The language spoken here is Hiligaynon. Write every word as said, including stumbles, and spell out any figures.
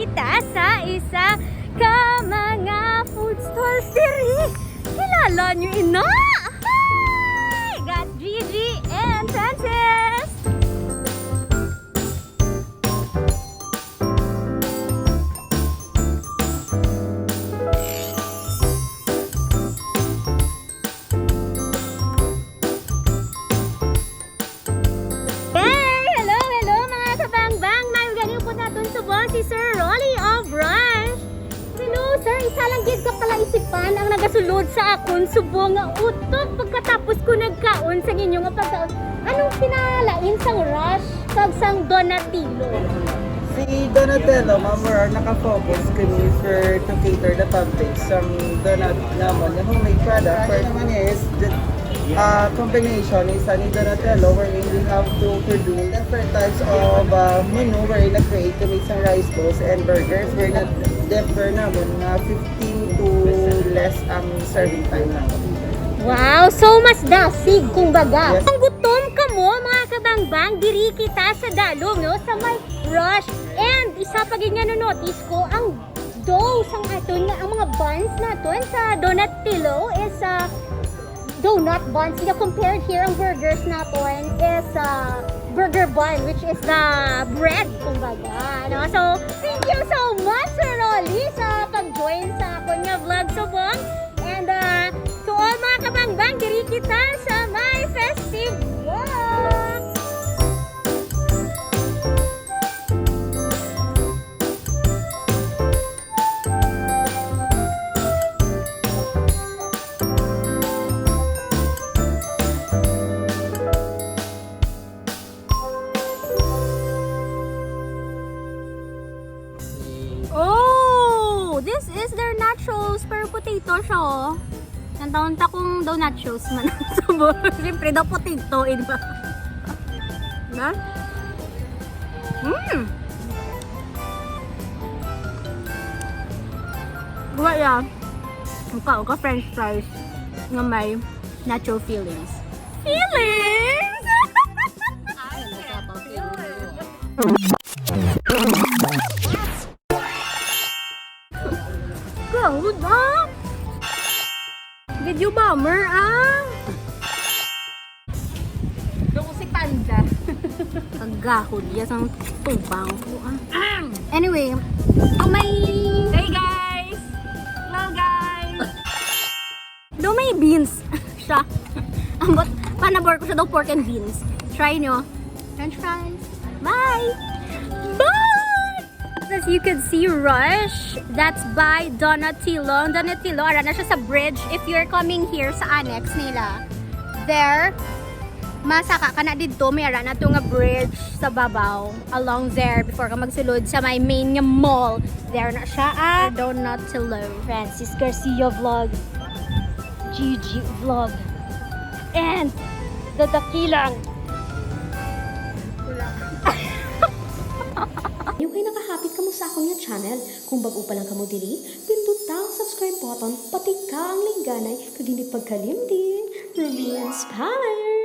Kita sa isa ka mga food stalls diri. Kilala nyo ina? Hi! Got Gigi and Francis! Hey! Hello, hello, mga kabangbang! May galing po natin subong si Sir Rolly of Rush. Hello, sir. Isa lang gid ka pala isipan ang nagasulod sa akon subong nga utok pagkatapos ko nagkaon sa inyo nga pagkaon. Anong kinalain sang Rush kag sang Donatello? Si Donatello, ma'am, we're nakafocus kami for to cater the public sang donut namon, the homemade product. For naman is the, uh, combination is ni Donatello, wherein we have to produce different types of, uh, menu wherein na-create kami sang rice balls and burgers. We're not differ namon nga fifteen to less ang serving time namon. Wow! So, mas dasig, kumbaga. Yes. Ang gutom ka mo, mga kabangbang, diri kita sa dalom, no? Sa may Rush. And isa pa gid nga na-notice ko, ang dough sang aton nga, ang mga buns naton sa Donatello is, ah, donut buns. Nga compared here, ang burgers naton is, ah, burger bun, which is the bread, kumbaga, no? So, thank you so much, Sir Rolly, sa pag-join sa akon nga vlog subong. And, ah, to all mga kabangbang, diri kita sa my festive vlog. Oh, this is their nachos, pero potato siya, oh. Ang taon ta kung daw nachos man. Siyempre daw potato, eh, di ba? Diba? Mm. Guwa ya. Ang kao ka french fries nga may nacho fillings. Fillings? Gawod, ah! Video bomber, ah! Doon ko si Panda. Kagahod, ya sang tubang ko, ah. Anyway, oh my... Hey, guys! Hello, guys! Do may beans siya. Ambot, panabor ko siya daw pork and beans. Try nyo. French fries. Bye! Bye! As you can see, Rush, that's by Donatello. Donatello, ara na siya sa bridge. If you're coming here sa annex nila, there, masaka ka na didto, may ara na to nga bridge sa babaw. Along there, before ka magsulod sa may main nga mall. There na siya, ah. Donatello. Francis Garcia Vlog. G G Vlog. And the Dakilang. Nyo kay nakahapit kamo sa akon nga channel. Kung bag-o pa lang kamo diri, pinduta ang subscribe button, patika ang lingganay, kag hindi pagkalimti, Ruby Inspire!